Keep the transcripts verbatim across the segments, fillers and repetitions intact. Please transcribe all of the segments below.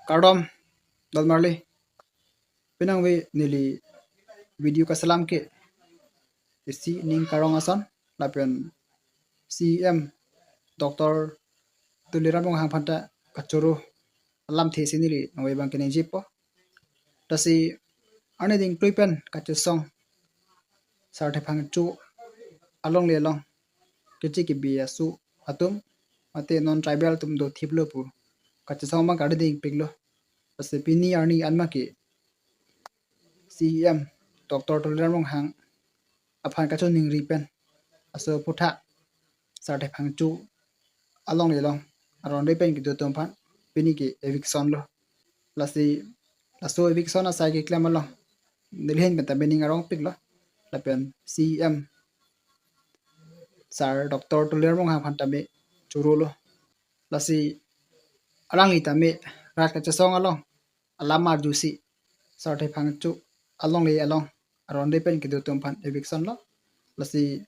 Kardom, dolmarli. Pinangve neli video kaselam ke isi ning karong ason lapen C E M Doctor Tuliram Ronghang aphanta kachoro alamthe si neli nangve abang keningjepo. Lasi arni dingtui pen kachesong Sarthe Phangcho alongle along keche kebi aso atum mate non tribal atum dothiplo pu kachesong abang kardi dingpiklo. Lasi pini arni anma ke C E M Doctor Tuliram Ronghang aphan kachoningri pen aso aphuthak Sarthe Phangcho alongle along aron-re pen kedo atum aphan pini ke eviction lo. Lasi laso eviction asai keklem along neli ahin pen ta ning arongpiklo. Lapen C E M Sar Doctor Tuliram Ronghang aphan tame chorolo. Lasi alangli tame rat kachesong along alam arjusi Sarthe Phangcho alongle along aron-re pen kedo atum aphan eviction lo. Lasi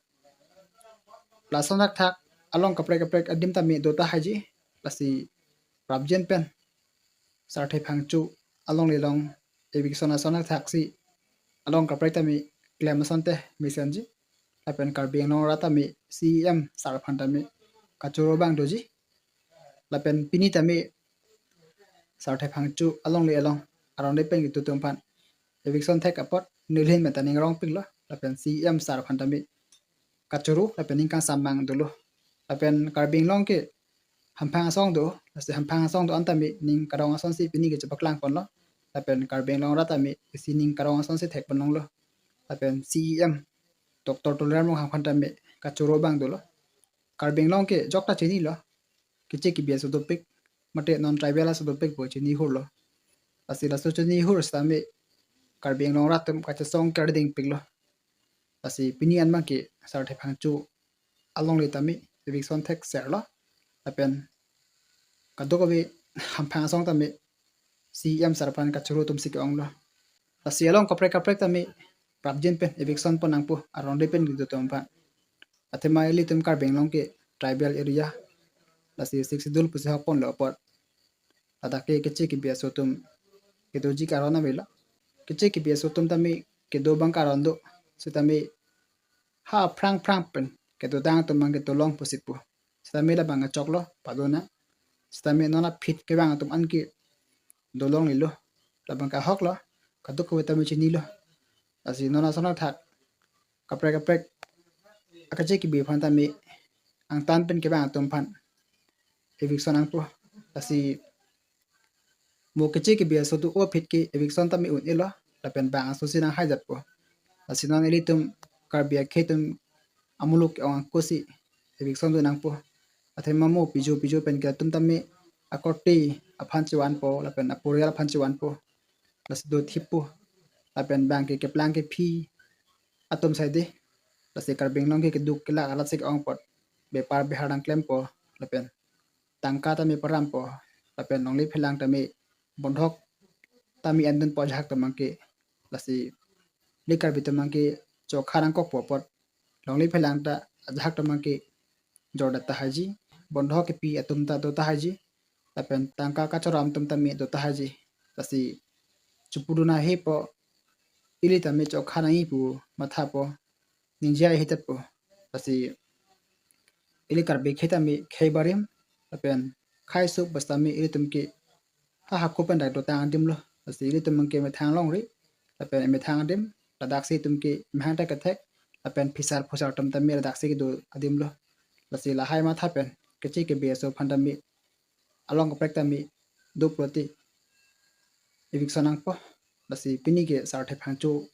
lason thakthak along kaprek kaprek adim tame do tahai ji. Lasi prapjin pen Sarthe Phangcho alongle along eviction ason thakthaksi along kaprek tame klem asonte mesenji. Lapen Karbi Anglong arat tame C E M Sar aphan tame kachoro abang doji. Lapen pini tame Sarthe Phangcho alongle along aron-re pen kedo atum aphan eviction thek apot neli ahin pen ta ning arongpiklo. Lapen C E M Sar aphan tame kachoro lapen ning kangsam abang dolo. Lapen Karbi Anglong ke hamphang asong do, lasi hamphang asong do-an tame ning karong asonsi pini ke chepaklang ponlo. Lapen Karbi Anglong arat tame isi ning karong asonsi thek ponlonglo. Lapen C E M Doctor Tuliram Ronghang aphan tame kachoro abang dolo. Karbi Anglong ke jokta chinilo, keche kebi aso dopik mate non tribal aso dopik pu chinihurlo. Lasi laso chinihur sitame Karbi Anglong arat atum kachesong kardi dingpiklo. Lasi pini anma ke Sarthe Phangcho alongle tame eviction thekserlo. Lapen kadokave hamphang asong tame C E M Sar aphan kachoro atumsi ke-onglo. Lasi along kaprek kaprek tame prapjin pen eviction pon nangpo aron-re pen kedo atum aphan. Athema ilitum Karbi Anglong ke tribal area, lasi Sixth Schedule pusi hok ponlo apot ladak ke keche kebi aso atum kedoji karon avelo. Keche kebi aso atum tame kedo abang karon do, sitame ha aphrang aphrang pen kedodang atum abang ke dolong pusi pu. Sitame labang kachoklo padona. Sitame non aphi kevang atum anke dolonglelo. Labang ke ahoklo, kadokave tame chinilo. Lasi non ason thak kaprek kaprek akeche kebi aphan tame angtan pen kevang atum aphan eviction nangpo. Lasi mo keche kebi aso do-o aphi ke eviction tame un-elo, lapen bang asosi nanghaijatpo. Lasi non ilitum Karbi akhei atum amuluk ke-ong angkosi eviction do nangpo. Athema mo pijo pijo pen ke atum tame akorte aphan chevanpo lapen aporial aphan chevanpo. Lasi dothippo. Lapen bang ke keplang kephi atum saide. Lasi Karbi Anglong ke keduk kelak alat si ke-ong apot bepar behar nangklempo. Lapen tangka tame parampo. Lapen longle phelang tame bondhok tame endunpo ajahak atum abang ke. Lasi ili Karbi atum abang ke chokha nangkokpo apot longle phelang ta ajahak atum abang ke jordet tahaiji. Bondhok kepi atum ta do tahaiji. Lapen tangka kachoram atum tame do tahaiji. Lasi chepudun ahepo, ili tame chokha nangji pu mathapo, ningje ahetetpo. Lasi ili Karbi akhei tame khei barim lapen khei suk bas tame ilitum ke ha hako pen dak dotang adimlo. Lasi ilitum abang ke methang longri lapen methang adim, ladaksi itum ke mehang ta kethek lapen phisar phusar atum tame ladaksi kedo adimlo. Lasi lahai matha pen keche kebi aso aphan tame along kaprek tame do pulote eviction nangpo. Lasi pini ke Sarthe Phangcho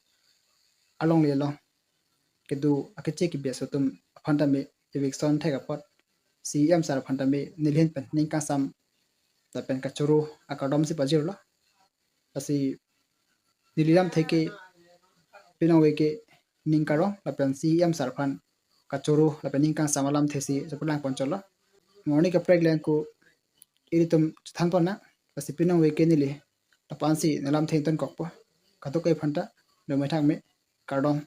alongle along kedo akeche kebi aso atum aphan tame eviction thek apot C E M Sar aphan tame neli ahin pen ning kangsam lapen kachoro akardom si pajirlo. Lasi neli lamthe ke pinangve ke ning karong lapen C E M Sar aphan kachoro lapen ning kangsam alamthe si chepaklang ponchotlo. Mo arni kaprek along ko ilitum chethan ponnang. Lasi pinangve ke neli lapu-ansi nelamthe ingtonkokpo. Kadokave aphanta do methang me, kardom.